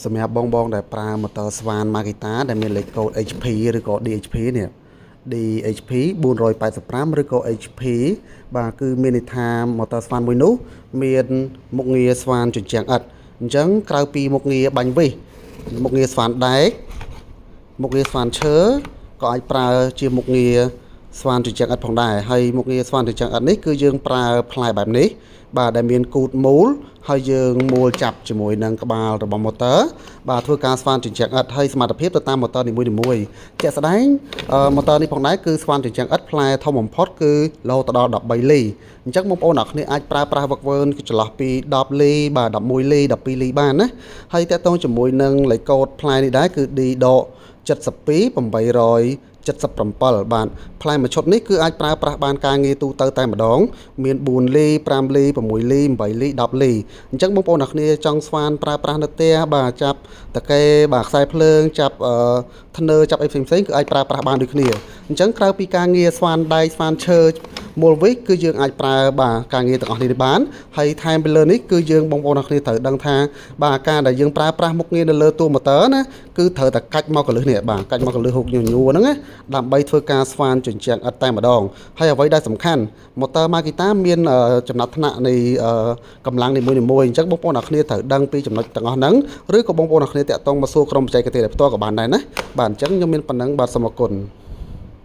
សម្រាប់បងបងដែលប្រើ motor ស្វាន Makita ដែលមានលេខកូដ HP ឬក៏ DHP នេះ DHP 485ឬក៏ HP បាទគឺមានន័យថា motor ស្វានមួយនោះមានមុខងារស្វានជញ្ជាំងឥដ្ឋអញ្ចឹងក្រៅពីមុខងារបាញ់វិសមុខងារស្វានដែកមុខងារស្វានឈើក៏អាចប្រើជាមុខងារស្វានជញ្ជាំងឥដ្ឋផងដែរហើយមុខងារស្វានជញ្ជាំងឥដ្ឋនេះគឺយើងប្រើផ្លែបែបនេះបាទដែលមានគូតមូលហើយយើងមូលចាប់ជាមួយនឹងក្បាលរបស់ motor បាទធ្វើការស្វានជញ្ជាំងឥដ្ឋហើយសមត្ថភាពទៅតាម motor នីមួយៗជាក់ស្ដែង motor នេះផងដែរគឺស្វានជញ្ជាំងឥដ្ឋផ្លែធំបំផុតគឺរហូតដល់13លីអញ្ចឹងបងប្អូនអ្នកគ្នាអាចប្រើប្រាស់វឹកវើចន្លោះពី10លីបាទ11លី12លីបានណាហើយតកតងជាមួយនឹងលេខកូដផ្លែនេះដែរគឺ D ដក72 877បាទផ្លែមួយឈុតនេះគឺអាចប្រើប្រាស់បានការងារទូទៅតែម្ដងមាន4លី5លី6លី8លី10លីអញ្ចឹងបងប្អូនអ្នកគ្នាចង់ស្វានប្រើប្រាស់នៅផ្ទះបាទចាប់តកេបាទខ្សែភ្លើងចាប់ធ្នើចាប់អីផ្សេងៗគឺអាចប្រើប្រាស់បានដូចគ្នាអញ្ចឹងក្រៅពីការងារស្វានដែកស្វានឈើមូលវិសគឺយើងអាចប្រើបាទការងារទាំងអស់នេះបានហើយថែមពីលើនេះគឺយើងបងប្អូនអ្នកគ្នាត្រូវដឹងថាបាទការដែលយើងប្រើប្រាស់មុខងារនៅលើតួម៉ូទ័រណាគឺត្រូវតែកាច់មកកលឹះនេះបាទកាច់មកកលឹះហូបញញួរហ្នឹងណាដើម្បីធ្វើការស្វានជញ្ជាំងឥដ្ឋតែម្ដងហើយអ្វីដែលសំខាន់ motor Makita មានចំណាត់ថ្នាក់នៃកម្លាំងនីមួយៗអញ្ចឹងបងប្អូនអ្នកគ្នាត្រូវដឹងពីចំណុចទាំងអស់ហ្នឹងឬក៏បងប្អូនអ្នកគ្នាតាក់ទងមកសួរក្រុមបច្ចេកទេសដោយផ្ទាល់ក៏បានដែរណាបាទអញ្ចឹងខ្ញុំមានប៉ុណ្ណឹងបាទសូមអរគុណ។